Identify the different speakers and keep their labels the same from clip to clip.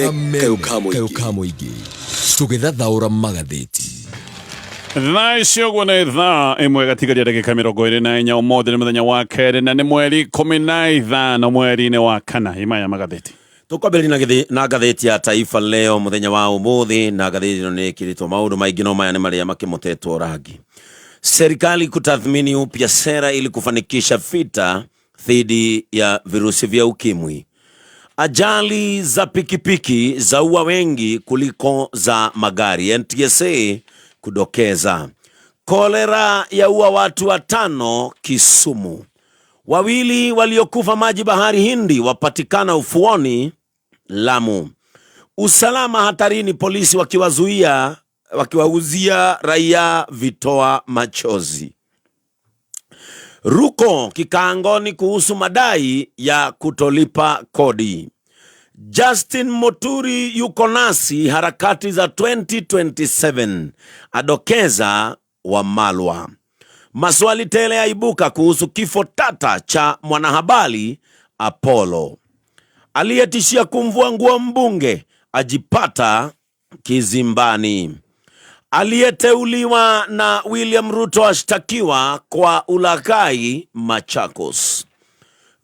Speaker 1: Kameme
Speaker 2: Kayũ
Speaker 1: ka mũingĩ tũgĩthathaũra magathĩti.
Speaker 3: Thaa ici ũguo nĩ thaa 1 gatigaria ndagĩka 24. Ũmũthĩ nĩ mũthenya wa kerĩ na nĩ mweri 15 mweri-inĩ wa kana. Imaya magathĩti.
Speaker 2: Tũkwambĩrĩria na gĩthĩ na ngathĩti ya Taifa Leo mũthenya wa ũmũthĩ, na ngathĩti ĩno nĩ ĩkĩrĩtwo maũndũ maingĩ, no maya nĩ marĩa makĩmotetwo rangi. Serikali kutathmini upya sera ili kufanikisha vita dhidi ya virusi vya ukimwi. Ajali za pikipiki zaua wengi kuliko za magari, NTSA kudokeza. Kolera yaua watu 5 Kisumu. 2 waliokufa maji bahari Hindi wapatikana ufuoni Lamu. Usalama hatarini, polisi wakiwauzia raia vitoa machozi. Ruko kikaangoni kuhusu madai ya kutolipa kodi. Justin Muturi yuko nasi harakati za 2027, adokeza Wamalwa. Maswali tele yaibuka kuhusu kifo tata cha mwanahabari Apollo. Aliyetishia kumvua nguo mbunge ajipata kizimbani. Aliyeteuliwa na William Ruto ashtakiwa kwa ulaghai Machakos.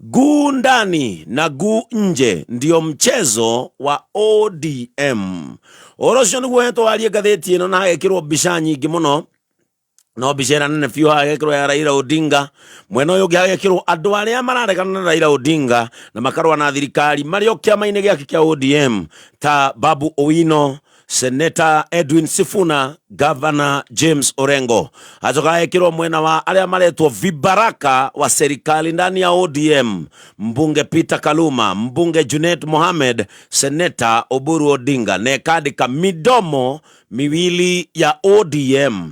Speaker 2: Guu ndani na guu nje ndio mchezo wa ODM. Ũhoro ũcio nĩguo hetwo warie ngathĩti ĩno, na hagekĩrwo mbica nyingĩ mũno. No mbica ĩrĩa nene biũ hagekĩrwo ya Raila Odinga, mwena ũyũ ũngĩ hagekĩrwo andũ arĩa mararegana na Raila Odinga na makarũa na thirikari marĩ o kĩama-inĩ gĩake kĩa ODM, ta Babu Owino, Senator Edwin Sifuna, Governor James Orengo. Acoka hagekĩrwo mwena wa arĩa maretwo vibaraka wa serikali ndani ya ODM, mbunge Peter Kaluma, mbunge Junet Mohamed, Senator Oburu Odinga, na ĩkandĩka midomo miwili ya ODM.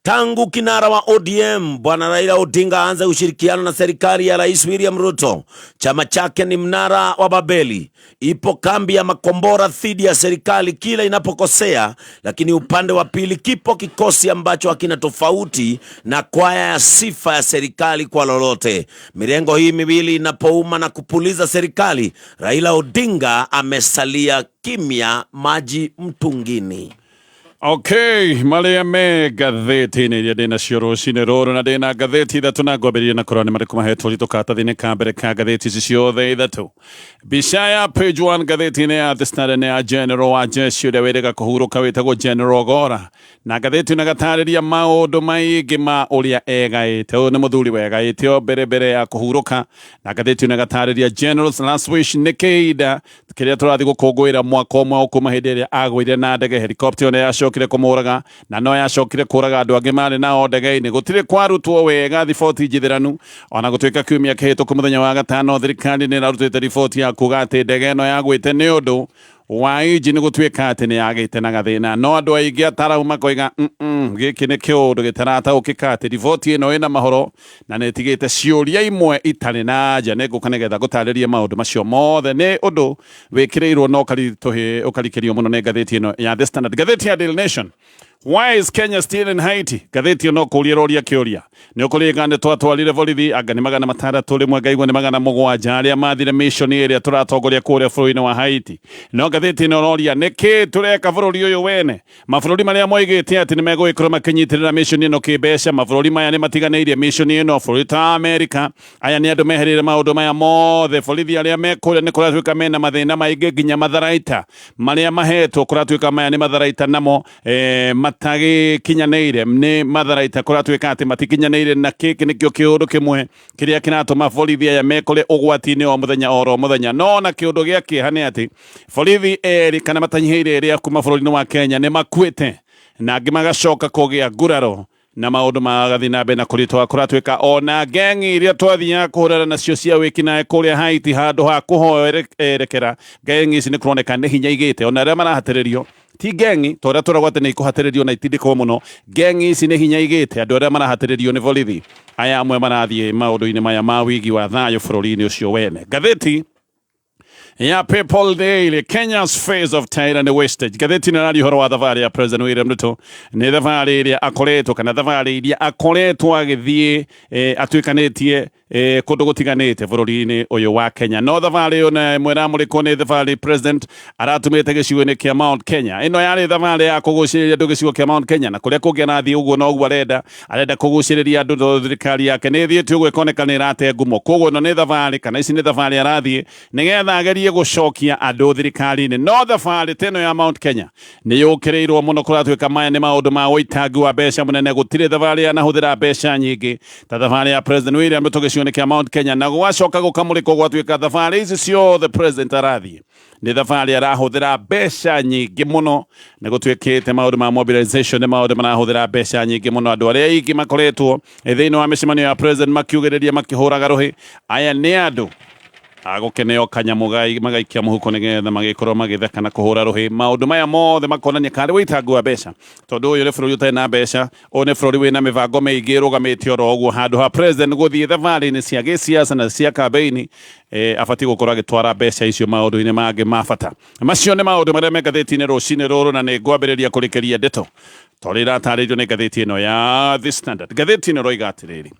Speaker 2: Tangu kinara wa ODM Bwana Raila Odinga aanze ushirikiano na serikali ya Rais William Ruto, chama chake ni mnara wa Babeli. Ipo kambi ya makombora dhidi ya serikali kila inapokosea, lakini upande wa pili kipo kikosi ambacho hakina tofauti na kwaya ya sifa ya serikali kwa lolote. Mirengo hii miwili inapouma na kupuliza serikali, Raila Odinga amesalia kimya, maji mtungini.
Speaker 3: Okay, marĩa me ngathĩti-inĩ iria ndĩ nacio rũcinĩ rũrũ, na ndĩ na ngathĩti 3, na ngwambĩrĩria na kũrora nĩ marĩkũ mahetwo ũritũ karatathi-inĩ ka mbere ka ngathĩti ici ciothe 3. Mbica ya page 1 ngathĩti-inĩ ya The Standard nĩ ya General wa jeshi ũrĩa wĩrĩga kũhurũka wĩtagwo General Gora, na ngathĩti ĩno ĩgatarĩria maũndũ maingĩ ma ũrĩa egaĩte. Ũyũ nĩ mũthuri wegaĩte o mbere mbere ya kũhurũka, na ngathĩti ĩno ĩgatarĩria General's last wish nĩ kĩhinda kĩrĩa tũrathiĩ gũkũngũĩra mwaka ũmwe o kuma hĩndĩ ĩrĩa agũire na ndege helicopter ĩyo nĩ yacokire kũmũraga, na no yacokire kũraga andũ angĩ marĩ nao ndege-inĩ. Gũtirĩ kwarutwo wega riboti njithĩranu, ona gũtuĩka kiumia kĩhĩtũku mũthenya wa gatano thirikari nĩ ĩrarutĩte riboti ya kuga atĩ ndege ĩno yagwĩte nĩ ũndũ wa injini gũtuĩka atĩ nĩ yagĩte na gathĩna. No andũ aingĩ atarau makoiga gĩkĩ nĩ kĩũndũ gĩtarataũkĩka, atĩ riboti ĩno ĩna mahoro na nĩ ĩtigĩte ciũria imwe itarĩ na anja. Nĩ ngũka nĩgetha ngũtarĩrie maũndũ macio mothe, nĩ ũndũ wĩkĩrĩirwo na ũkarikĩrio mũno nĩ ngathĩti ĩno ya The Standard. Ngathĩti ya Daily Nation, why is Kenya still in Haiti? Ngathĩti ĩno kũria ĩroria kĩũria, nĩ ũkũririkana nĩ twatwarire borithi anga nĩ 600, rĩmwe ngaigua nĩ 700 arĩa mathire mission ĩrĩa tũratongoria kũrĩa bũrũri-inĩ wa Haiti. No ngathĩti ĩno ĩroria nĩkĩ tũreka bũrũri ũyũ wene? Mabũrũri marĩa moigĩte atĩ nĩ megũgĩkorwo makĩnyitĩrĩra mission ĩno kĩmbeca, mabũrũri maya nĩ matiganĩirie mission ĩno. Bũrũri ta Amerika, aya nĩ andũ mehereire maũndũ maya mothe. Borithi arĩa me kũrĩa nĩ kũratuĩka mena mathĩna maingĩ, nginya matharaita marĩa mahetwo kũratuĩka maya nĩ matharaita namo matagĩkinyanĩire, nĩ matharaita kũratuĩka atĩ matikinyanĩire, na gĩkĩ nĩkĩo kĩũndũ kĩmwe kĩrĩa kĩratũma borithi aya mekore ũgwati-inĩ o mũthenya oro mũthenya. No na kĩũndũ gĩa kĩeha nĩ atĩ borithi erĩ kana matanyihĩire erĩ a kuma bũrũri-inĩ wa Kenya nĩ makuĩte, na angĩ magacoka kũgĩa nguraro, na maũndũ magathiĩ na mbere na kũritũha. Kũratuĩka ona ngengi iria twathiaga kũhũrana nacio cia wĩkinaĩ kũrĩa Haiti, handũ ha kũhoerekera ngengi ici nĩ kũroneka nĩ hinya igĩte. Ona arĩa marahatĩrĩrio ti ngengi ta ũrĩa tũragwo atĩ nĩ ikũhatĩrĩrio na itindĩkwo mũno, ngengi ici nĩ hinya igĩte. Andũ arĩa marahatĩrĩrio nĩ borithi aya amwe marathiĩ maũndũ-inĩ maya ma wigi wa thayũ bũrũri-inĩ ũcio wene. Ngathĩti ya People Daily, Kenya's face of Thailand wastage. Ngathĩti ĩno ĩraria ũhoro wa thabarĩ ya President William Ruto, nĩ thabarĩ ĩrĩa akoretwo kana thabarĩ iria akoretwo agĩthiĩ atuĩkanĩtie. Kũndũ gũtiganĩte bũrũri-inĩ ũyũ wa Kenya. No thabarĩ ĩyo na ĩmwe ĩramũrĩkwo nĩ thabarĩ president aratumĩte gĩcigo-inĩ kĩa Mount Kenya. Ĩno yarĩ thabarĩ ya kũgucĩrĩria andũ gĩcigo kĩa Mount Kenya, na kũrĩa kũngĩ arathiĩ ũguo noguo arenda arenda kũgucĩrĩria andũ, tondũ thirikari yake nĩ ĩthiĩte ũguo ĩkoneka nĩ ĩrate ngumo. Koguo ĩno nĩ thabarĩ, kana ici nĩ thabarĩ arathiĩ nĩgetha agerie gũcokia andũ thirikari-inĩ. No thabarĩ ta ĩno ya Mount Kenya nĩ yũkĩrĩirwo mũno, kũratuĩka maya nĩ maũndũ ma ũitangi wa mbeca mũnene. Gũtirĩ thabarĩ yanahũthĩra mbeca nyingĩ ta thabarĩ ya President William Ruto gĩcigo-inĩ kĩa Mount Kenya, na gwacoka gũkamũrĩkwo gwatuĩka thabarĩ ici ciothe president arathiĩ nĩ thabarĩ arahũthĩra mbeca nyingĩ mũno. Nĩ gũtuĩkĩte maũndũ ma mobilization nĩ maũndũ marahũthĩra mbeca nyingĩ mũno. Andũ arĩa aingĩ makoretwo thĩinĩ wa mĩcemanio ya president makiugĩrĩria, makĩhũraga rũhĩ, aya nĩ andũ agũkeneo kanyamũ magaikia mũhuko nĩgetha magĩkorwo magĩtheka na kũhũra rũhĩ. Maũndũ maya mothe makonania karĩ wĩitangi wa mbeca, tondũ ũyũ nĩ bũrũri ũtarĩ na mbeca, ũyũ nĩ bũrũri wĩna mĩbango mĩingĩ ĩrũgamĩte oro ũguo. Handũ ha president gũthiĩ thabarĩ-inĩ cia gĩsiasa na cia kambeini, abatiĩ gũkorwo agĩtwara mbeca icio maũndũ-inĩ mangĩ ma bata. Macio nĩ maũndũ marĩa me ngathĩti-inĩ rũcinĩ rũrũ, na nĩ ngwambĩrĩria kũrĩkĩria ndeto tondũ iratarĩirio nĩ ngathĩti ĩno ya The Standard. Ngathĩti ĩno ĩroiga atĩrĩrĩ: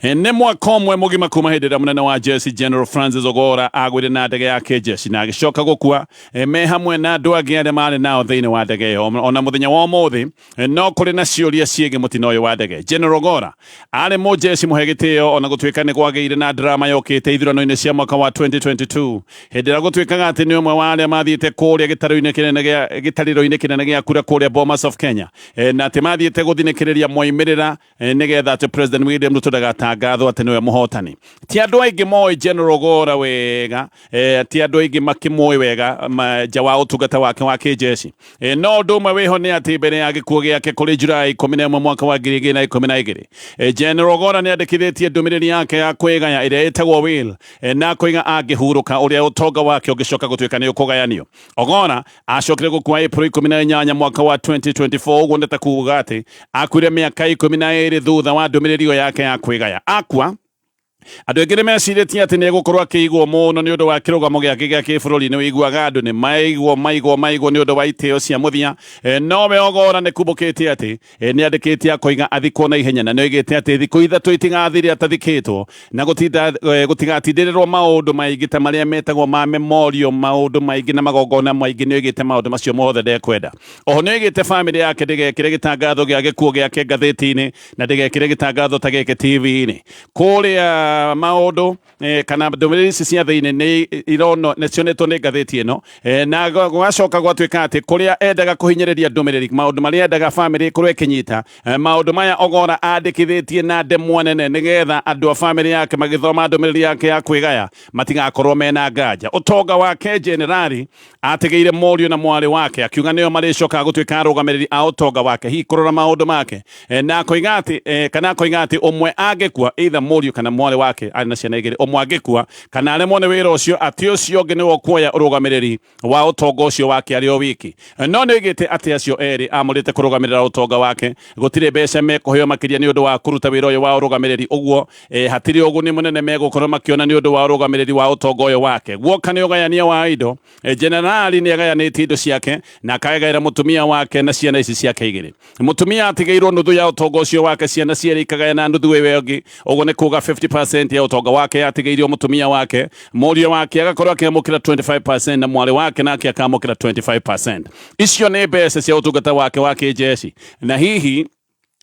Speaker 3: Nĩ mwaka ũmwe mũgima kuma hĩndĩ ĩrĩa mũnene wa jeshi General Francis Ogora agwire na ndege ya kĩjeshi na agĩcoka gũkua me hamwe na andũ angĩ arĩa marĩ nao thĩinĩ wa ndege ĩyo. Ona mũthenya wa ũmũthĩ no kũrĩ na ciũria ciĩgiĩ mũtino ũyũ wa ndege. General Ogora arĩ mũjeshi mũhe gĩtĩo, ona gũtuĩka nĩ kwagĩire na drama yokĩte ithurano-inĩ cia mwaka wa 2022, hĩndĩ ĩrĩa gũtuĩkaga atĩ nĩ ũmwe wa arĩa mathiĩte kũrĩa gĩtarũ-inĩ kĩnene gĩa gĩtarĩro-inĩ kĩnene gĩa kura kũrĩa Bomas of Kenya, na atĩ mathiĩte gũthinĩkĩrĩria moimĩrĩra, nĩgetha atĩ President William Ruto ndagatangathwo atĩ nĩwe mũhotani. Ti andũ aingĩ moĩ General Ogora wega, ti andũ aingĩ makĩmũĩ wega nja wa ũtungata wake wa kĩjeshi. No ũndũ ũmwe wĩho nĩ atĩ mbere ya gĩkuũ gĩake kũrĩ Julai 11 mwaka wa 2012, General Ogora nĩ andĩkithĩtie ndũmĩrĩri yake ya kwĩgaya ĩrĩa ĩtagwo will, na akoiga angĩhurũka ũrĩa ũtonga wake ũngĩcoka gũtuĩka nĩ ũkũgayanio. Ogora acokire gũkua April 18 mwaka wa 2024, ũguo nĩ ta kuga atĩ akuire mĩaka 12 thutha wa ndũmĩrĩri ĩyo yake ya kwĩgaya. Akua, andũ aingĩ nĩ mecirĩtie atĩ nĩ egũkorwo akĩigwo mũno nĩ ũndũ wa kĩrũgamo gĩake gĩa kĩbũrũri. Nĩ ũiguaga andũ nĩ maigwo maigwo maigwo nĩ ũndũ wa itĩo cia mũthia. Nowe Ogora nĩ kumbũkĩte atĩ nĩ andĩkĩte akoiga athikwo na ihenya, na nĩ oigĩte atĩ thikũ 3 itigathire atathikĩtwo, na gũtigatindĩrĩrwo maũndũ maingĩ ta marĩa metagwo ma memorial, maũndũ maingĩ na magongona maingĩ. Nĩ oigĩte maũndũ macio mothe ndekwenda. Oho nĩ oigĩte bamĩrĩ yake ndĩgekĩre gĩtangatho gĩa gĩkuũ gĩake ngathĩti-inĩ, na ndĩgekĩre gĩtangatho ta gĩkĩ TV-inĩ kũrĩa. Maũndũ kana ndũmĩrĩri ici cia thĩinĩ nĩ irono nĩ cionetwo nĩ ngathĩti ĩno, na gũgacoka gwatuĩka atĩ kũrĩa endaga kũhinyĩrĩria ndũmĩrĩri, maũndũ marĩa endaga bamĩrĩ ĩkorwo ĩkĩnyita, maũndũ maya Ogora andĩkithĩtie na ndemwa nene nĩgetha andũ a bamĩrĩ yake magĩthoma ndũmĩrĩri yake ya kwĩgaya matigakorwo mena nganja. Ũtonga wake jenerali atigĩire mũriũ na mwarĩ wake, akiuga nĩo marĩcokaga gũtuĩka arũgamĩrĩri a ũtonga wake, hihi kũrora maũndũ make. Na akoiga atĩ kana akoiga atĩ ũmwe angĩkua, either mũriũ kana mwarĩ wake, arĩ na ciana igĩrĩ, ũmwe angĩkua kana aremwo nĩ wĩra ũcio, atĩ ũcio ũngĩ nĩwe ũkuoya ũrũgamĩrĩri wa ũtonga ũcio wake arĩ o wiki. No nĩ oigĩte atĩ acio erĩ amũrĩte kũrũgamĩrĩra ũtonga wake gũtirĩ mbeca mekũheo makĩria nĩ ũndũ wa kũruta wĩra ũyũ wa ũrũgamĩrĩri. Ũguo hatirĩ ũguni mũnene megũkorwo makĩona nĩ ũndũ wa ũrũgamĩrĩri wa ũtonga ũyũ wake. Guoka nĩ ũgayania wa indo, jenerali nĩ agayanĩtie indo ciake na akagaĩra mũtumia wake na ciana ici ciake igĩrĩ. Mũtumia atigĩirwo nuthu ya ũtonga ũcio wake, ciana cierĩ ikagayana nuthu ĩyo ĩngĩ. Ũguo nĩ kuga 50% ya ũtonga wake yatigĩirio mũtumia wake, mũriũ wake agakorwo akĩamũkĩra 25% na mwarĩ wake nake akamũkĩra 25%. Icio nĩ mbeca cia ũtungata wake wa kĩjeshi, na hihi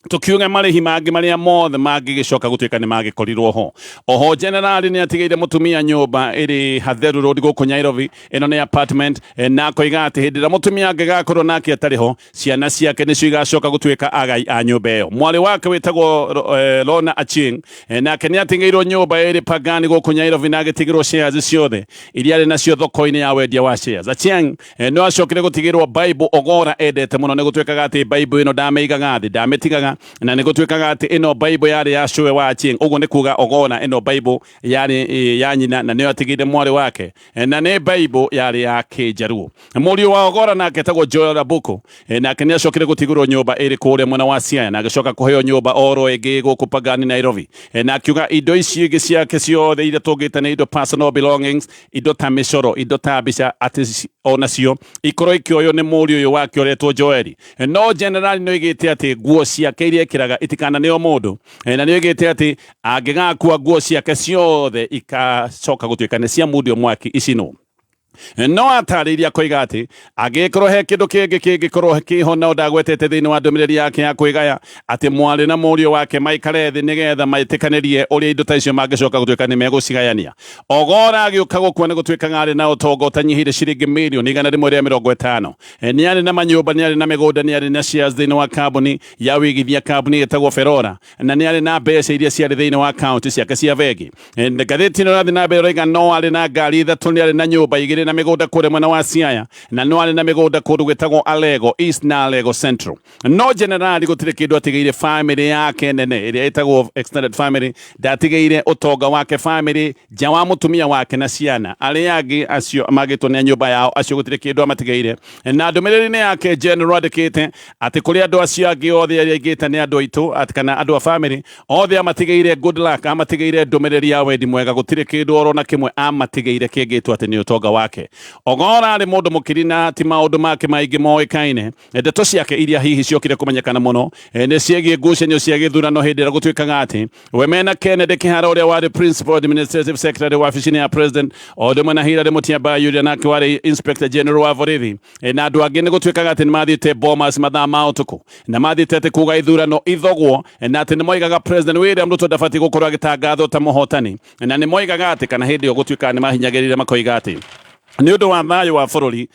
Speaker 3: tukiuge marĩhi mangĩ marĩa mothe mangĩgĩcoka gũtuĩka nĩ mangĩkorirwo ho. Oho jenerali nĩ atigĩire mũtumia nyũmba ĩrĩ Hatheru Road gũkũ Nairobi. Ĩno nĩ apartment, na akoiga atĩ hĩndĩ ĩrĩa mũtumia angĩgakorwo nake atarĩ ho, ciana ciake nĩcio igacoka gũtuĩka agai a nyũmba ĩyo. Mwarĩ wake wĩtagwo Lorna Achieng, nake nĩ atigĩirwo nyũmba ĩrĩ Pangani gũkũ Nairobi, na agĩtigĩrwo shares ciothe iria arĩ nacio thoko-inĩ ya wendia wa shares. Achieng no acokire gũtigĩrwo Bible Ogora endete mũno. Nĩ gũtuĩkaga atĩ Bible ĩno ndamĩigaga thĩ, ndamĩtigaga, na nĩ gũtuĩkaga atĩ ĩno Bible yarĩ ya cũwe wa Achieng. Ũguo nĩ kuga Ogora ĩno Bible yarĩ ya nyina, na nĩyo atigĩire mwarĩ wake, na nĩ Bible yarĩ ya kĩnjaruo. Mũriũ wa Ogora nake etagwo Joel Abuko, nake nĩ acokire gũtigĩrwo nyũmba ĩrĩ kũrĩa mwena wa Siaya, na agĩcoka kũheo nyũmba oro ĩngĩ gũkũ Pangani Nairobi. Na akiuga indo ici ingĩ ciake ciothe iria tũngĩta nĩ indo personal belongings, indo ta mĩcoro, indo ta mbica, atĩ onacio ikorwo ikĩoywo nĩ mũriũ ũyũ wake ũretwo Joeli. No jenerali nĩ oigĩte atĩ nguo ciake ciake iria ekĩraga itikananeo mũndũ. Na nĩ oigĩte atĩ angĩgakua nguo ciake ciothe ikacoka gũtuĩka nĩ cia mundio mwaki icinwo. No atarĩirie akoiga atĩ angĩgĩkorwo he kĩndũ kĩngĩ kĩngĩkorwo kĩho no ndagwetete thĩinĩ wa ndũmĩrĩri yake ya kwĩgaya atĩ mwarĩ na mũriũ wake maikare thĩ nĩgetha metĩkanĩrie ũrĩa indo ta icio mangĩcoka gũtuĩka nĩ megũcigayania. Ogora agĩũka gũkua nĩ gũtuĩkaga arĩ na ũtonga ũtanyihĩire ciringi mirioni 150. Nĩ arĩ na manyũmba, nĩ arĩ na mĩgũnda, nĩ arĩ na shares thĩinĩ wa kambuni ya wĩigithia, kambuni ĩtagwo Ferora, na nĩ arĩ na mbeca iria ciarĩ thĩinĩ wa akaunti ciake cia bengi. Ngathĩti ĩno ĩrathiĩ na mbere ĩroiga no arĩ na ngari ithatũ, nĩ arĩ na nyũmba igĩrĩ na mĩgũnda kũrĩa mwena wa Siaya, na no arĩ na mĩgũnda kũndũ gwĩtagwo Alego East na Alego Central. No generali gũtirĩ kĩndũ atigĩire family yake nene ĩrĩa ĩtagwo extended family, ndatigĩire ũtonga wake family nja wa mũtumia wake na ciana. Arĩa angĩ acio magĩtwo nĩ a nyũmba yao acio gũtirĩ kĩndũ amatigĩire. Na ndũmĩrĩri-inĩ yake General andĩkĩte atĩ kũrĩ andũ acio angĩ othe arĩa aigĩte nĩ andũ aitũ atĩ kana andũ a family othe amatigĩire good luck, amatigĩire ndũmĩrĩri ya wendi mwega, gũtirĩ kĩndũ oro na kĩmwe amatigĩire kĩngĩtwo atĩ nĩ ũtonga wake. Ogora arĩ mũndũ mũkiri na ti maũndũ make maingĩ moĩkaine. Ndeto ciake iria hihi ciokire kũmenyekana mũno nĩ ciĩgiĩ ngucanio cia gĩthurano hĩndĩ ĩrĩa gũtuĩkaga atĩ we mena Kennedy Kihara ũrĩa warĩ Principal Administrative Secretary wabici-inĩ ya President, o ũndũ ũmwe na Hilary Mutyambai ũrĩa nake warĩ Inspector General wa borithi na andũ angĩ, nĩ gũtuĩkaga atĩ nĩ mathiĩte Bomas mathaa ma ũtukũ na mathiĩte atĩ kuga ithurano ithogwo, na atĩ nĩ moigaga President William Ruto ndabatiĩ gũkorwo agĩtangathwo ta mũhotani, na nĩ moigaga atĩ kana hĩndĩ ĩyo gũtuĩkaga nĩ mahinyagĩrĩria makoiga atĩ nĩ ũndũ wa thayũ wa bũrũri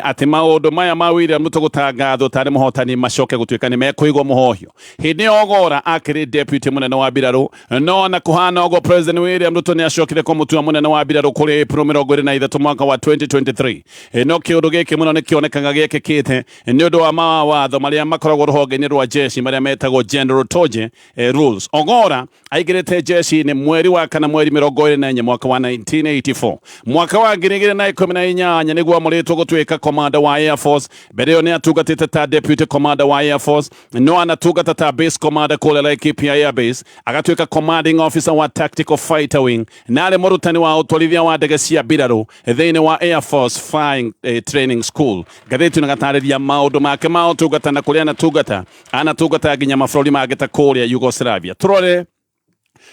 Speaker 3: atĩ maũndũ maya ma William Ruto gũtangathwo tarĩ mũhotani macoke gũtuĩka nĩ mekũigwo mũhohio. Hĩndĩ ĩyo Ogora akĩrĩ deputy mũnene wa mbirarũ, no na kũhana ũguo President William Ruto nĩ acokire kũmũtua mũnene wa mbirarũ kũrĩ April 23 mwaka wa 2023. No kĩũndũ gĩkĩ mũno nĩ kĩonekaga gĩekĩkĩte nĩ ũndũ wa mawatho marĩa makoragwo rũhonge-inĩ rwa jeshi marĩa metagwo General Toje rules. Ogora aingĩrĩte jeshi-inĩ mweri wa kana mweri 24 mwaka wa 1984. Mwaka wa 2018 nĩguo amũrĩtwo gũtuĩka commander wa Air Force. Mbere ĩyo nĩ atungatĩte ta deputy commander wa Air Force, no anatungata ta base commander kũrĩa Laikipia Air Base, agatuĩka commanding officer wa Tactical Fighter Wing, na arĩ mũrutani wa ũtwarithia wa ndege cia mbirarũ thĩinĩ wa Air Force Flying Training School. Ngathĩti ĩno ĩgatarĩria maũndũ make ma ũtungata na kũrĩa anatungata, anatungata nginya mabũrũri mangĩ ta kũrĩa Yugoslavia. Tũrore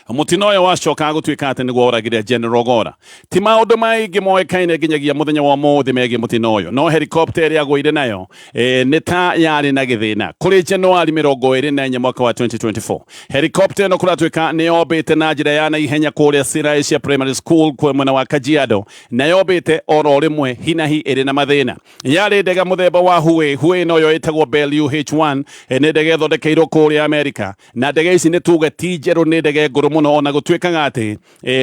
Speaker 3: mũtino ũyũ wacokaga gũtuĩka atĩ nĩguo oragire General Ogora. Ti maũndũ maingĩ moĩkaine nginyagia mũthenya wa ũmũthĩ megiĩ mũtino ũyũ, no helicopter ĩrĩa agũire nayo nĩ ta yarĩ na gĩthĩna. Kũrĩ Januari 24 mwaka wa 2024, helicopter ĩno kũratuĩka nĩ yombĩte na njĩra ya naihenya kũrĩa Siraisia Primary School kwa mwena wa Kajiado, na yombĩte oro rĩmwe hinahi ĩrĩ na mathĩna. Yarĩ ndege mũthemba wa Huey. Huey noyo ĩtagwo Bell UH-1, nĩ ndege ĩthondekeirwo kũrĩa Amerika, na ndege ici nĩ tuge ti njerũ, nĩ ndege ngũrũ mũno, ona gũtuĩkaga atĩ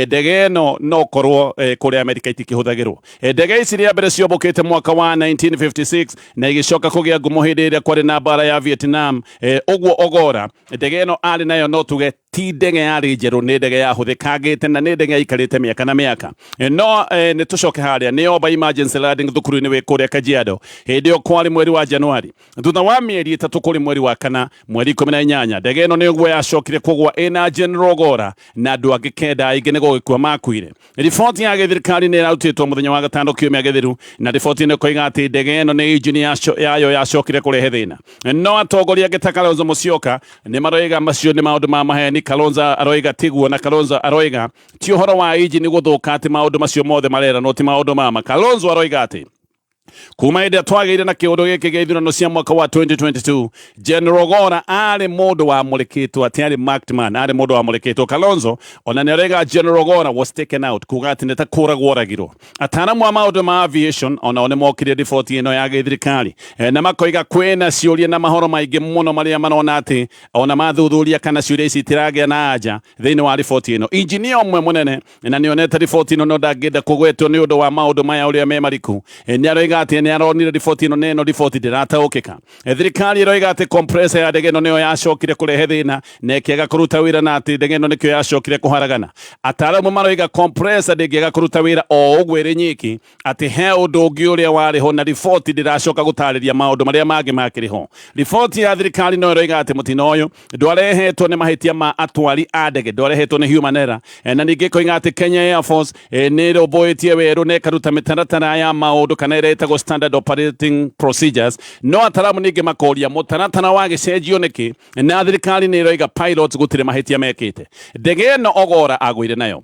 Speaker 3: ndege ĩno no korwo kũrĩa Amerika itikĩhũthagĩrwo. Ndege ici rĩa mbere ciombũkĩte mwaka wa 1956 na igĩcoka kũgĩa ngumo hĩndĩ ĩrĩa kwarĩ na mbara ya Vietnam. Ũguo Ogora ndege ĩno arĩ nayo no tuge ti ndege yarĩ njerũ, nĩ ndege yahũthĩkangĩte na nĩ ndege yaikarĩte mĩaka na mĩaka. No nĩ tũcoke harĩa nĩ yomba emergency landing thukuru-inĩ wĩ kũrĩa Kajiado hĩndĩ ĩyo kwarĩ mweri wa Januari. Thutha wa mĩeri 3 kũrĩ mweri wa kana mweri 18 ndege ĩno nĩguo yacokire kũgwa ĩna General Ogora na andũ angĩ 9 aingĩ nĩ gũgĩkua makuire. Riboti ya gĩthirikari nĩ ĩrarutĩtwo mũthenya wa gatano kiumia gĩthiru, na riboti ĩno ĩkoiga atĩ ndege ĩno nĩ injini yayo yacokire kũrehe thĩna. No atongoria angĩ ta Kalonzo Musyoka nĩ maroiga macio nĩ maũndũ ma maheni. Kalonzo aroiga tiguo, na Kalonzo aroiga ti ũhoro wa injini gũthũka atĩ maũndũ macio mothe mareranwo ti maũndũ ma ma. Kalonzo aroiga atĩ kuma hĩndĩ ĩrĩa twagĩire na kĩũndũ gĩkĩ gĩa ithurano cia mwaka wa 2022, General Ogora arĩ mũndũ wamũrĩkĩtwo, atĩ arĩ marked man, arĩ mũndũ wamũrĩkĩtwo. Kalonzo ona nĩ arauga General Ogora was taken out, kuga atĩ nĩ ta kũragwo oragirwo. Ataaramu a maũndũ ma aviation onao nĩ mokire riboti ĩno ya gĩthirikari na makoiga kwĩna ciũria na mahoro maingĩ mũno marĩa marona atĩ ona mathuthuria kana ciũria ici itiragĩa na anja thĩinĩ wa riboti ĩno. Injinia ũmwe mũnene na nĩonete riboti ĩno no ndangĩenda kũgwetwo nĩ ũndũ wa maũndũ maya ũrĩa me mariku, nĩ aroiga atĩ nĩ aronire riboti ĩno na ĩno riboti ndĩrataũkĩka. Thirikari ĩroiga atĩ compressor ya ndege ĩno nĩyo yacokire kũrehe thĩna na ĩkĩaga kũruta wĩra, na atĩ ndege ĩno nĩkĩo yacokire kũharagana. Ataaramu maroiga compressor ndĩngĩaga kũruta wĩra o ũguo ĩrĩ nyiki, atĩ he ũndũ ũngĩ ũrĩa warĩ ho, na riboti ndĩracoka gũtarĩria maũndũ marĩa mangĩ makĩrĩ ho. Riboti ya thirikari no ĩroiga atĩ mũtino ũyũ ndwarehetwo nĩ mahĩtia ma atwari a ndege, ndwarehetwo nĩ human error. Na ningĩ ĩkoiga atĩ Kenya Air Force nĩ ĩrũmbũĩtie werũ na ĩkaruta mĩtaratara ya maũndũ kana ĩrĩa ĩtagwo ĩtagwo standard operating procedures. No ataramu ningĩ makoria mũtaratara wa gĩcenjio nĩkĩ, na thirikari nĩ ĩroiga pilots gũtirĩ mahĩtia mekĩte. Ndege ĩno Ogora agũire nayo,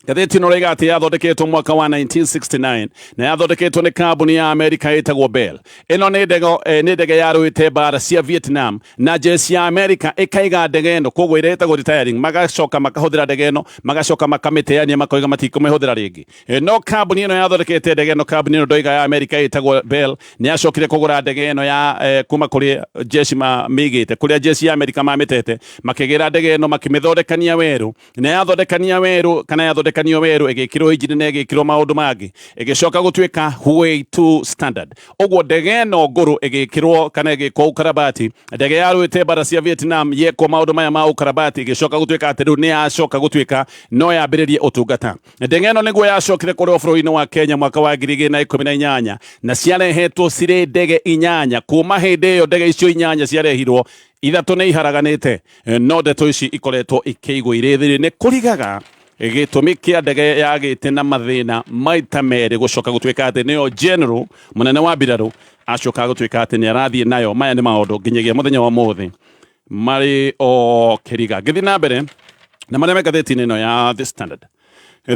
Speaker 3: ngathĩti ĩno ĩroiga atĩ yathondeketwo mwaka wa 1969 na yathondeketwo nĩ kambuni ya Amerika ĩtagwo Bell. Ĩno nĩ ndege nĩ ndege yarũĩte mbara cia Vietnam, na jeshi ya Amerika ĩkaiga ndege ĩno, koguo ĩrĩa ĩtagwo retiring, magacoka makahũthĩra ndege ĩno, magacoka makamĩteania, makoiga matikũmĩhũthĩra rĩngĩ. No kambuni ĩno yathondekete ndege ĩno, kambuni ĩno ndoiga ya Amerika ĩtagwo Bell, nĩ yacokire kũgũra ndege ĩno ya kuma kũrĩ jeshi mamĩigĩte, kũrĩa jeshi ya Amerika mamĩtete, makĩgĩra ndege ĩno, makĩmĩthondekania werũ, na yathondekania werũ kana yathondekanio werũ, ĩgĩkĩrwo injini na ĩgĩkĩrwo maũndũ mangĩ, ĩgĩcoka gũtuĩka Huey 2 standard. Ũguo ndege ĩno ngũrũ ĩgĩkĩrwo kana ĩgĩkwo ũkarabati, ndege yarũĩte mbara cia Vietnam yekwo maũndũ maya ma ũkarabati, ĩgĩcoka gũtuĩka atĩ rĩu nĩ yacoka gũtuĩka no yambĩrĩrie ũtungata. Ndege ĩno nĩguo yacokire kũrĩo bũrũri-inĩ wa Kenya mwaka wa 2018, na ciarehetwo cirĩ ndege 8. Kuma hĩndĩ ĩyo ndege icio 8 ciarehirwo, 3 nĩ iharaganĩte, no ndeto ici ikoretwo ikĩigwo irĩ thiri. Nĩ kũrigaga gĩtũmi kĩa ndege yagĩte na mathĩna maita merĩ gũcoka gũtuĩka atĩ nĩyo general mũnene wa mbirarũ acoka gũtuĩka atĩ nĩ arathiĩ nayo. Maya nĩ maũndũ nginyagia mũthenya wa mũthĩ marĩ o kĩriga. Ngĩthiĩ na mbere na marĩa me ngathĩti-inĩ ĩno ya The Standard,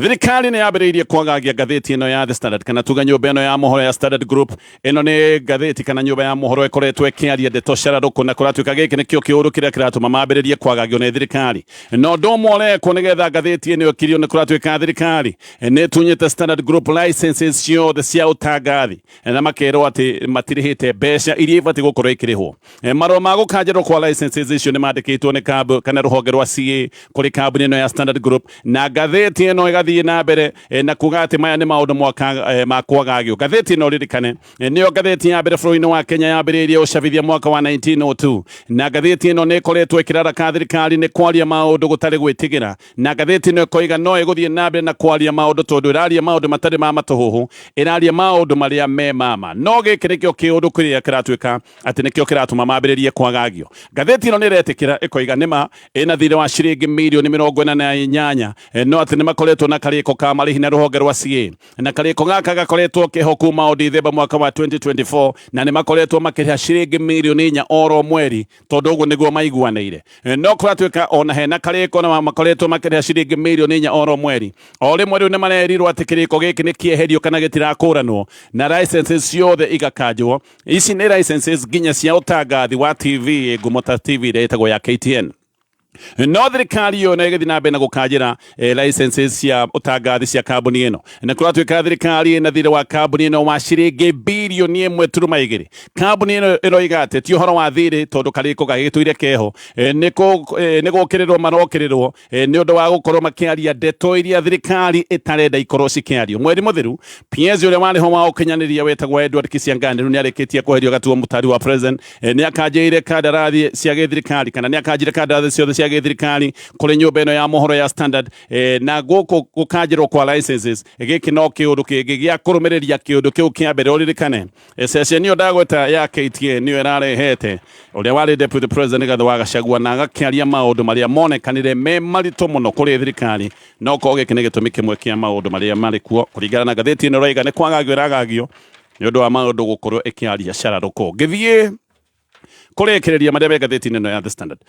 Speaker 3: thirikari nĩ yambĩrĩirie kwagagia ngathĩti ĩno ya The Standard, kana tuga nyũmba ĩno ya mohoro ya Standard Group. Ĩno nĩ ngathĩti kana nyũmba ya mohoro ĩkoretwo ĩkĩaria ndeto cararũkũ, na kũratuĩka gĩkĩ nĩkĩo kĩũndũ kĩrĩa kĩratũma mambĩrĩrie kwagagio nĩ thirikari. Na ũndũ ũmwe ũrekwo nĩgetha ngathĩti ĩno ĩkirio, nĩ kũratuĩka thirikari nĩ ĩtunyĩte Standard Group licenses ciothe cia ũtangathi, na makerwo atĩ matirĩhĩte mbeca iria ibatiĩ gũkorwo ikĩrĩhwo. Marũa ma gũkanjĩrwo kwa licenses icio nĩ mandĩkĩtwo nĩ kambu kana rũhonge rwa CA kũrĩ kambuni ĩno ya Standard Group, na ngathĩti ĩno ĩgathiĩ na mbere na kuga atĩ maya nĩ maũndũ mwaka ma kwagagio. Ngathĩti ĩno, ririkane, nĩyo ngathĩti ya mbere bũrũri-inĩ wa Kenya yambĩrĩirie ũcabithia mwaka wa 1902, na ngathĩti ĩno nĩ ĩkoretwo ĩkĩraraka thirikari nĩ kwaria maũndũ gũtarĩ gwĩtigĩra, na ngathĩti ĩno ĩkoiga no ĩgũthiĩ na mbere na kwaria maũndũ tondũ ĩraria maũndũ matarĩ ma matũhũhũ, ĩraria maũndũ marĩa me mama. No gĩkĩ nĩkĩo kĩũndũ kĩrĩa kĩratuĩka atĩ nĩkĩo kĩratũma mambĩrĩrie kwagagio. Ngathĩti ĩno nĩ ĩretĩkĩra, ĩkoiga nĩma ĩna thirĩ wa ciringi mirioni 48, no atĩ nĩ makoretwo na karĩko ka marĩhi na rũhonge rwa CA, na karĩko gaka gakoretwo keho kuma o Dithemba mwaka wa 2024, na nĩ makoretwo makĩrĩha ciringi mirioni 4 oro mweri tondũ ũguo nĩguo maiguanĩire. No kũratuĩka ona hena karĩko na makoretwo makĩrĩha ciringi mirioni 4 oro mweri, o rĩmwe rĩu nĩ marerirwo atĩ kĩrĩko gĩkĩ nĩ kĩeherio kana gĩtirakũranwo, na licenses ciothe igakanjwo. Ici nĩ licenses nginya cia ũtangathi wa TV ngumo ta TV ĩrĩa ĩtagwo ya KTN. No thirikari yo nĩ ĩgĩthiĩ na mbere na gũkanjĩra licenses cia ũtangathi cia kambuni ĩno, na kũratuĩka thirikari ĩna thirĩ wa kambuni ĩno wa ciringi birioni 1.2. Kambuni ĩno ĩroiga atĩ ti ũhoro wa thirĩ tondũ karĩko gagĩtũire keho, nĩ gũkĩrĩrwo marokĩrĩrwo nĩ ũndũ wa gũkorwo makĩaria ndeto iria thirikari ĩtarenda ikorwo cikĩario. Mweri mũthiru, PS ũrĩa warĩ ho wa ũkinyanĩria wetagwo Edward Kisiangani, rĩu nĩ arĩkĩtie kweherio gatuo mũtari wa president, nĩ akanjĩire kandarathi cia gĩthirikari, kana nĩ akanjire kandarathi ciothe cia gĩthirikari kũrĩ nyũmba ĩno ya mohoro ya Standard. Na gũkũ gũkanjĩrwo kwa licenses, gĩkĩ no kĩũndũ kĩngĩ gĩa kũrũmĩrĩria kĩũndũ kĩu kĩa mbere. Ũririkane ceceni ĩyo ndagweta ya KTN nĩyo ĩrarehete ũrĩa warĩ deputy president Rigathĩ wa Gachagua, na agakĩaria maũndũ marĩa monekanire me maritũ mũno kũrĩ thirikari. No korwo gĩkĩ nĩ gĩtũmi kĩmwe kĩa maũndũ marĩa marĩ kuo. Kũringana na ngathĩti ĩno, ĩroiga nĩ kwagagio ĩragagio nĩ ũndũ wa maũndũ gũkorwo ĩkĩaria cararũkũ. Ngĩthiĩ kũrĩkĩrĩria marĩa me ngathĩti-inĩ ĩno ya The Standard,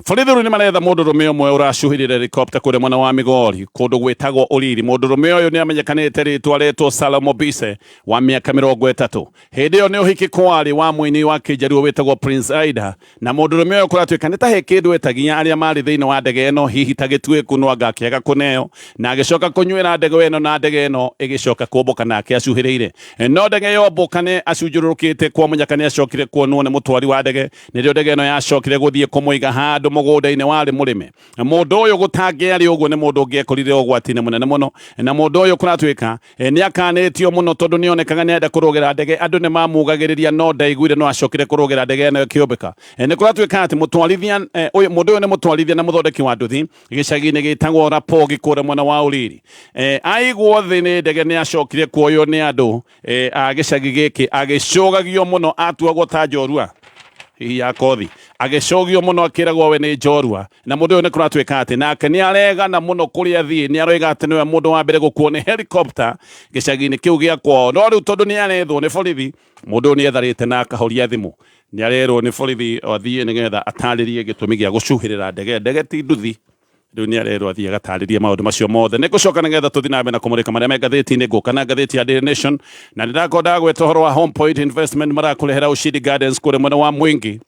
Speaker 3: borithi rĩu nĩ maretha mũndũrũme ũmwe ũracuhĩrire helicopter kũrĩa mwena wa Migori, kũndũ gwĩtagwo Ũriri. Mũndũrũme ũyũ nĩ amenyekanĩte rĩtwa retwo Salomo Bise wa mĩaka 30. Hĩndĩ ĩyo nĩ ũhiki kwarĩ wa mũini wa kĩnjaruo wĩtagwo Prince Aida, na mũndũrũme ũyũ kũratuĩka nĩ ta he kĩndũ etagia arĩa marĩ thĩinĩ wa ndege ĩno, hihi ta gĩtuĩku, no anga akĩaga kũneo, na agĩcoka kũnyuĩra ndege ĩno, na ndege ĩno ĩgĩcoka kũmbũka nake acuhĩrĩire. No ndege yombũka nĩ acunjũrũrũkĩte kwa mũnyaka, nĩ acokire kuonwo nĩ mũtwari wa ndege. Nĩrĩo ndege ĩno yacokire gũthiĩ kũmũiga handũ mũgũnda-inĩ warĩ mũrĩme. Mũndũ ũyũ gũtangĩarĩ ũguo nĩ mũndũ ũngĩekorire ũgwati-inĩ mũnene mũno. Na mũndũ ũyũ kũratuĩka nĩ akanĩtio mũno tondũ nĩ onekaga nĩ enda kũrũgĩra ndege. Andũ nĩ mamugagĩrĩria no ndaiguire, no acokire kũrũgĩra ndege ĩno ĩkĩũmbĩka. Nĩ kũratuĩka atĩ mũtwarithia ũyũ, mũndũ ũyũ nĩ mũtwarithia na mũthondeki wa nduthi gĩcagi-inĩ gĩtagwo Rapogi kũrĩa mwena wa Ũriri. Aigwo thĩ nĩ ndege, nĩ acokire kuoywo nĩ andũ a gĩcagi gĩkĩ, agĩcũgagio mũno, atuagwo ta njorua. Hihi ya kothi agĩcũgio mũno akĩragwo we nĩ njorua na mũndũ ũyũ nĩ kũratuĩka atĩ nake nĩ aregana mũno kũrĩa athiĩ nĩ aroiga atĩ nĩwe mũndũ wa mbere gũkuo nĩ helicopter gĩcagi-inĩ kĩu gĩa kwao. No rĩu tondũ nĩ arethwo nĩ borithi, mũndũ ũyũ nĩ etharĩte na akahoria thimũ. Nĩ arerwo nĩ borithi athiĩ nĩgetha atarĩrie gĩtũmi gĩa gũcuhĩrĩra ndege. Ndege ti nduthi. Rĩu nĩ arerwo athiĩ agatarĩrie maũndũ macio mothe. Nĩ ngũcoka nĩgetha tũthiĩ na mbere na kũmũrĩka marĩa me ngathĩti-inĩ. Ngũka na ngathĩti ya Daily Nation na nĩ ndakorwo ndagweta ũhoro wa Home Point Investment marakũrehera Ushindi Gardens kũrĩa mwena wa Mwingi.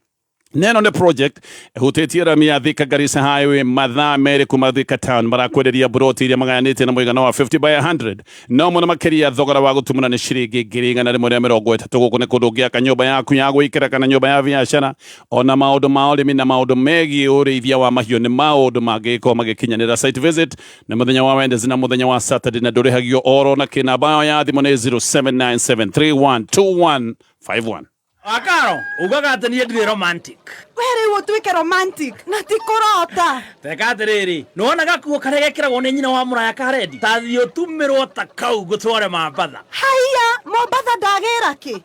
Speaker 3: Na ĩno nĩ project ĩhutĩtie rami ya Thika Garissa Highway, mathaa 2 kuma Thika Town. Marakwenderia buroti iria magayanĩtie na mũigana wa 50 by 100, no mũno makĩria thogora wa gũtumũra nĩ ciringi 130,000. Gũkũ nĩ kũndũ ũngĩaka nyũmba yaku ya gũikara kana nyũmba ya biacara, ona maũndũ ma ũrĩmi na maũndũ megiĩ ũrĩithia wa mahiũ nĩ maũndũ mangĩgĩkorwo magĩkinyanĩra. Site visit nĩ mũthenya wa Wednesday na mũthenya wa Saturday na ndũrĩhagio oro na kĩ. Namba yao ya thimũ nĩ 0797312151.
Speaker 4: Wakaro, ugaga atĩ niĩ ndirĩ romantic.
Speaker 5: We rĩu ũtuĩke romantic na ti kũrota.
Speaker 4: Teka atĩrĩrĩ, nĩwona gakuo karĩa gekĩragwo nĩ nyina wa mũraya ka rendi? Ta thiĩ ũtumĩrwo ta kau ngũtware Mambatha.
Speaker 5: Haiya, Mombatha ndagĩra kĩ?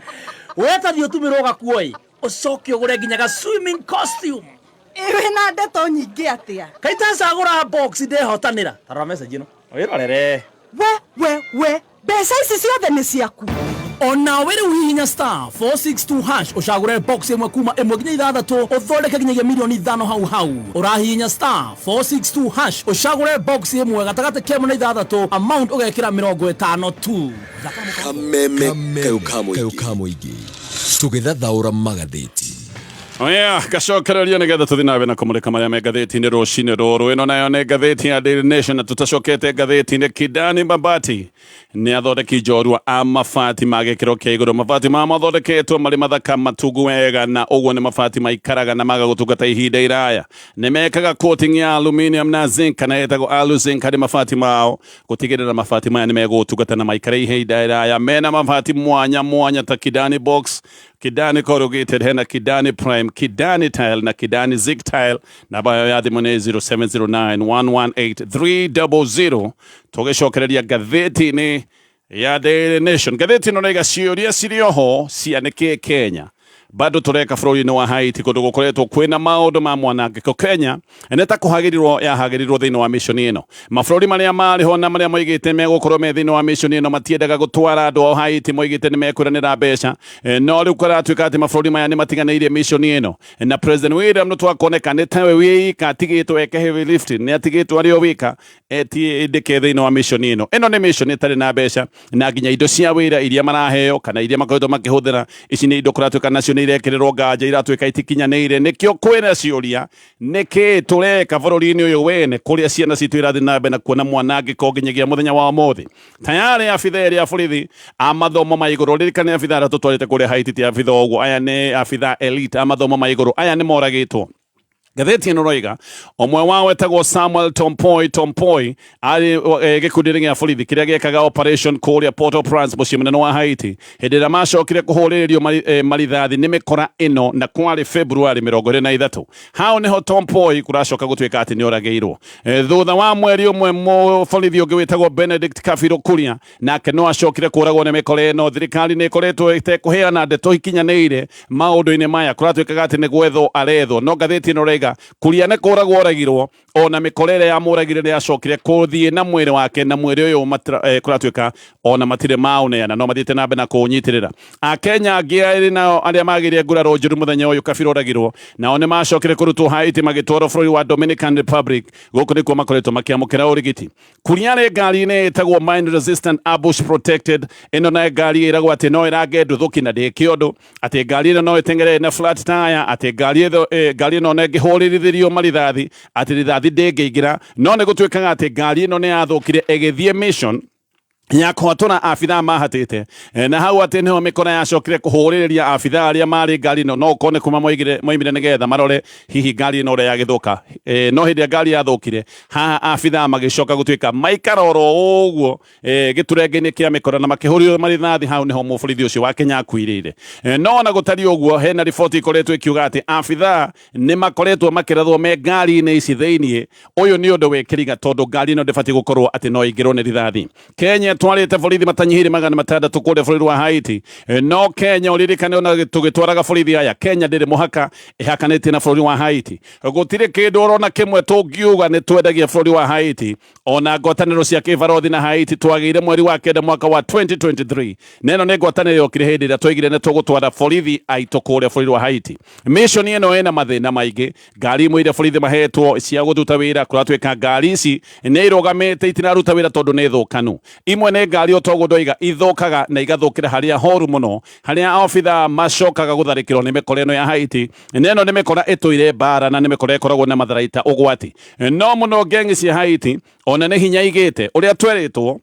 Speaker 4: We ta thiĩ ũtumĩrwo gakuo ĩ, ũcoke ũgũre nginya ga swimming costume.
Speaker 5: Ĩ wĩna ndeto nyingĩ atĩa?
Speaker 4: Kaĩ itacagũra box ndehotanĩra. Ta rora message ĩno wĩrorere.
Speaker 5: We we we, mbeca ici ciothe nĩ ciaku?
Speaker 4: Onawe rĩu hihinya star 462 hash ũcagũre box ĩmwe kuma 1 nginya 6, ũthondeke nginyagia mirioni 5 hau hau. Ũrahihinya star 462 hash ũcagũre box ĩmwe gatagatĩ ka 1 na 6, amount ũgekĩra 50 tu.
Speaker 1: Kameme kayũ ka mũingĩ tũgĩthathaũra magathĩti.
Speaker 3: Oya, gacokereria nĩgetha tũthiĩ na mbere na kũmũrĩka marĩa me ngathĩti-inĩ rũcinĩ rũrũ. Ĩno nayo nĩ ngathĩti ya Daily Nation na tũtacokete ngathĩti-inĩ. Kidani Mabati nĩ athondeki njorua a mabati ma gĩkĩro kĩa igũrũ. Mabati mao mathondeketwo marĩ mathaka matungu wega, na ũguo nĩ mabati maikaraga na maga gũtungata ihinda iraya. Nĩ mekaga coating ya aluminium na zinc kana ĩtagwo alu zinc harĩ mabati mao gũtigĩrĩra mabati maya nĩ megũtungata na maikare ihinda iraya. Mena mabati mwanya mwanya ta Kidani box, Kidani corrugated, hena Kidani prime, Kidani tile na Kidani zinc tile. Namba yao ya thimũ nĩ 0709 118 300. Tũgĩcokereria ngathĩti-inĩ ya Daily Nation, ngathĩti ĩno nĩiga ciũria cirĩ oho cia nĩkĩ Kenya bado tũreka bũrũri-inĩ wa Haiti, kũndũ gũkoretwo kwĩna maũndũ ma mwanangĩko. Kenya nĩ ta kũhagĩrirwo yahagĩrirwo thĩinĩ wa mission ĩno. Mabũrũri marĩa marĩ ho na marĩa moigĩte megũkorwo me thĩinĩ wa mission ĩno matiendaga gũtwara andũ ao Haiti, moigĩte nĩ mekwĩranĩra mbeca. No rĩu kũratuĩka atĩ mabũrũri maya nĩ matiganĩirie mission ĩno, na President William Ruto akoneka nĩ tawe wĩika atigĩtwo eke heavy lifting, nĩ atigĩtwo arĩ o wika etindĩke thĩinĩ wa mission ĩno. Ĩno nĩ mission ĩtarĩ na mbeca, na nginya indo cia wĩra iria maraheo kana iria makoretwo makĩhũthĩra, ici nĩ indo kũratuĩka nacio nĩ irekĩrĩrwo nganja, iratuĩka itikinyanĩire. Nĩkĩo kwĩna ciũria, nĩkĩ tũreka bũrũri-inĩ ũyũ wene kũrĩa ciana citũ irathiĩ na mbere na kuona mwanangĩko nginyagia mũthenya wa ũmũthĩ? Tayarĩ abitha erĩ a borithi a mathomo ma igũrũ, ririkana abitha arĩa tũtwarĩte kũrĩa Haiti ti abitha ũguo, aya nĩ abitha elite a mathomo ma igũrũ, aya nĩ moragĩtwo. Ngathĩti ĩno roiga ũmwe wao wetagwo Samuel Tompoi Tompoi arĩ gĩkundi-inĩ gĩa borithi kĩrĩa gĩekaga operation kũrĩa Port-au-Prince, mũciĩ mũnene wa Haiti, hĩndĩ ĩrĩa macokire kũhũrĩrĩrio marithathi nĩ mĩkora ĩno, na kwarĩ February 23. Hau nĩho Tompoi kũracoka gũtuĩka atĩ nĩ oragĩirwo. Thutha wa mweri ũmwe, mũborithi ũngĩ wĩtagwo Benedict Kabiro Kuria nake no acokire kũragwo nĩ mĩkora ĩno. Thirikari nĩ ĩkoretwo ĩtekũheana ndeto ikinyanĩire maũndũ-inĩ maya, kũratuĩkaga atĩ nĩ gwethwo arethwo, no ngathĩti ĩno raiga Kuria nĩ kũragwo oragirwo, ona mĩkora ĩrĩa yamũragire nĩ yacokire kũthiĩ na mwĩrĩ wake, na mwĩrĩ ũyũ kũratuĩka ona matirĩ maũneana, no mathiĩte na mbere na kũũnyitĩrĩra. Akenya angĩ erĩ nao arĩa magĩire nguraro njũru mũthenya ũyũ Kabira oragirwo, nao nĩ macokire kũrutwo Haiti magĩtwarwo bũrũri wa Dominican Republic. Gũkũ nĩkuo makoretwo makĩamũkĩra ũrigiti. Kuria arĩ ngari-inĩ ĩtagwo mine resistant ambush protected. Ĩno nayo ngari ĩragwo atĩ no ĩrange nduthũki na ndĩke ũndũ, atĩ ngari ĩno no ĩteng'ere na flat tire, atĩ ngari ĩno ngari ĩno ona ĩngĩhũrĩrithĩrio marithathi, atĩ rithathi ndĩngĩingĩra. No nĩ gũtuĩkaga atĩ ngari ĩno nĩ yathũkire ĩgĩthiĩ mission ya kũhatũra abithaa mahatĩte, na hau atĩ nĩho mĩkora yacokire kũhũrĩrĩria abithaa arĩa marĩ ngari ĩno. No ũkorwo nĩ kuma moimire nĩgetha marore hihi ngari ĩno ũrĩa yagĩthũka, no hĩndĩ ĩrĩa ngari yathũkire haha, abithaa magĩcoka gũtuĩka maikara oro ũguo gĩturenge-inĩ kĩa mĩkora na makĩhũrĩrwo marithathi. Hau nĩho mũborithi ũcio wa Kenya akuirĩire. No ona gũtariĩ ũguo, hena riboti ikoretwo ĩkiuga atĩ abithaa nĩ makoretwo makĩrathwo me ngari-inĩ ici thĩiniĩ. Ũyũ nĩ ũndũ wĩ kĩriga tondũ ngari ĩno ndĩbatiĩ gũkorwo atĩ no ĩingĩrwo nĩ rithathi. Kenya. Nĩ twarĩte borithi matanyihĩire 600 kũrĩa bũrũri wa Haiti. No Kenya, ũririkane, ona tũgĩtwaraga borithi aya, Kenya ndĩrĩ mũhaka ĩhakanĩtie na bũrũri wa Haiti. Gũtirĩ kĩndũ orona kĩmwe tũngiuga nĩ twendagia bũrũri wa Haiti. Ona ngwatanĩro cia kĩbarothi na Haiti twagĩire mweri wa 9 mwaka wa 2023, na ĩno nĩ ngwatanĩro yokire hĩndĩ ĩrĩa twaigire nĩ tũgũtwara borithi aitũ kũrĩa bũrũri wa Haiti. Mission ĩno ĩna mathĩna maingĩ. Ngari imwe iria borithi mahetwo cia gũtuta wĩra, kũratuĩka ngari ici nĩ irũgamĩte, itiraruta wĩra tondũ nĩ thũkanu. Imwe nĩ ngari o toguo ndoiga ithũkaga na igathũkĩra harĩa horu mũno, harĩa obitha macokaga gũtharĩkĩrwo nĩ mĩkora ĩno ya Haiti. Na ĩno nĩ mĩkora ĩtũire mbara na nĩ mĩkora ĩkoragwo na matharaita ũgwati no mũno. Ngengi cia Haiti ona nĩ hinya igĩte ũrĩa twerĩtwo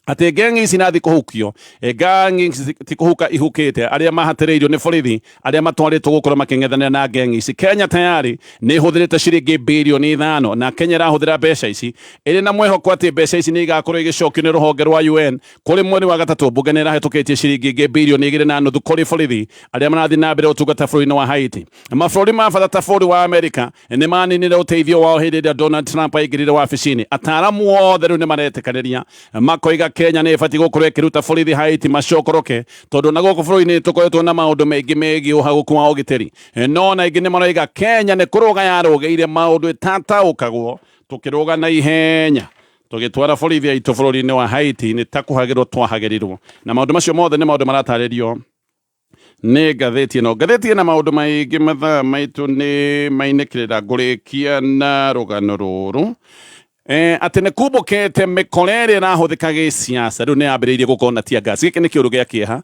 Speaker 3: atĩ ngengi ici nathi kũhukio, ngangi ti kũhuka ihukĩte arĩa mahatĩrĩirio nĩ borithi arĩa matwarĩtwo gũkorwo makĩng'ethanĩra na ngengi ici. Kenya tayari nĩ ĩhũthĩrĩte ciringi birioni 5, na Kenya ĩrahũthĩra mbeca ici ĩrĩ na mwĩhoko atĩ mbeca ici nĩ igakorwo igĩcokio nĩ rũhonge rwa UN. Kũrĩ mweri wa gatatũ, mbunge nĩ ĩrahĩtũkĩtie ciringi ingĩ birioni 2.5 kũrĩ borithi arĩa marathiĩ na mbere ũtungata bũrũri-inĩ wa Haiti. Mabũrũri ma bata ta bũrũri wa Amerika nĩ maninire ũteithio wao hĩndĩ ĩrĩa Donald Trump aingĩrire wabici-inĩ. Ataaramu othe rĩu nĩ maretĩkanĩria, makoiga Kenya nĩ ĩbatiĩ gũkorwo ĩkĩruta borithi Haiti macokoroke, tondũ na gũkũ bũrũri-inĩ tũkoretwo na maũndũ maingĩ megiĩ ũhagũku wa ũgitĩri. No na aingĩ nĩ maroiga Kenya nĩ kũrũga yarũgĩire maũndũ ĩtataũkagwo. Tũkĩrũga na ihenya tũgĩtwara borithi aitũ bũrũri-inĩ wa Haiti, nĩ ta kũhagĩrwo twahagĩrirwo. Na maũndũ macio mothe nĩ maũndũ maratarĩrio nĩ ngathĩti ĩno. Ngathĩti ĩna maũndũ maingĩ. Mathaa maitũ nĩ mainĩkĩrĩra. Ngũrĩkia na rũgano rũrũ atĩ nĩ kumbũkĩte mĩkora ĩrĩa ĩrahũthĩka gĩsiasa rĩu nĩ yambĩrĩirie gũkorwo na tear gas. Gĩkĩ nĩ kĩũndũ gĩa kĩeha,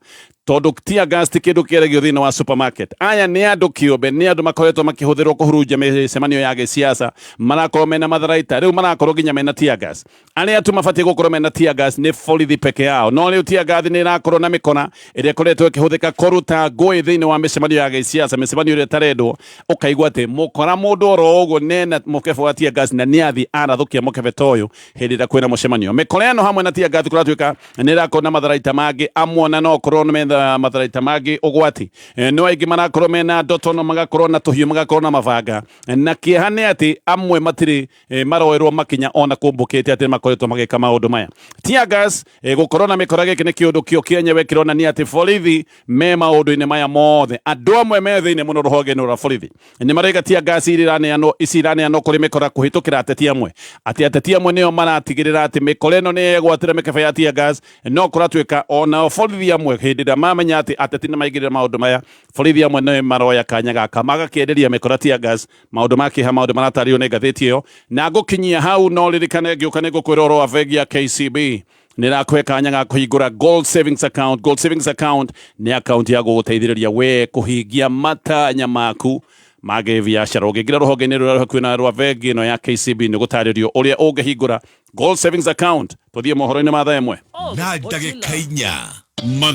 Speaker 3: tondũ tear gas ti kĩndũ kĩeragio thĩinĩ wa supermarket. Aya nĩ andũ kĩũmbe, nĩ andũ makoretwo makĩhũthĩrwo kũhurunja mĩcemanio ya gĩsiasa. Marakorwo mena matharaita, rĩu marakorwo nginya mena tear gas. Arĩa tu mabatiĩ gũkorwo mena tear gas nĩ borithi peke yao, no rĩu tear gas nĩ ĩrakorwo na mĩkora ĩrĩa ĩkoretwo ĩkĩhũthĩka kũruta ngũĩ thĩinĩ wa mĩcemanio ya gĩsiasa, mĩcemanio ĩrĩa ĩtarendwo. Ũkaigua atĩ mũkora mũndũ oro ũguo nena mũkebe wa tear gas na nĩ athi arathũkia mũkebe ta ũyũ hĩndĩ ĩrĩa kwĩna mũcemanio. Mĩkora ĩno hamwe na tear gas kũratuĩka nĩ ĩrakorwo na matharaita mangĩ amwe, ona no ũkorwo mena matharaita mangĩ ũgwati. No aingĩ marakorwo mena ndotono, magakorwo na tũhiũ, magakorwo na mabanga. Na kĩeha nĩ atĩ amwe matirĩ maroerwo makinya ona kũmbũkĩte atĩ makoretwo magĩka maũndũ maya. Tear gas, gũkorwo na mĩkora, gĩkĩ nĩ kĩũndũ kĩo kĩenyewe kĩronania atĩ borithi me maũndũ-inĩ maya mothe. Andũ amwe me thĩinĩ mũno rũhonge-inĩ rwa borithi nĩ maraiga tear gas iria iraneanwo, ici iraneanwo kũrĩ mĩkora kũhĩtũkĩra ateti amwe, atĩ ateti amwe nĩo maratigĩrĩra atĩ mĩkora ĩno nĩ yegwatĩra mĩkebe ya tear gas. No kũratuĩka onao borithi amwe, hĩndĩ ĩrĩa mamenya atĩ ateti nĩ maingĩrĩra maũndũ maya, borithi amwe nĩ maroya kanya gaka magakĩenderia mĩkora tear gas. Maũndũ ma kĩeha, maũndũ maratarĩrio nĩ ngathĩti ĩyo. Na ngũkinyia hau, no ririkane ngĩũka nĩ ngũkwĩra ũhoro wa bengi ya KCB nĩ ĩrakũhe kanya ga kũhingũra gold savings account. Gold savings account nĩ account ya gũgũteithĩrĩria we kũhingia matanya maku ma gĩbiacara. Ũngĩingĩra rũhonge-inĩ rũrĩa rũhakuhĩ na rwa bengi ĩno ya KCB, nĩ gũtarĩrio ũrĩa ũngĩhingũra gold savings account. Tũthiĩ mohoro-inĩ ma thaa 1
Speaker 1: Na ndagĩka 4.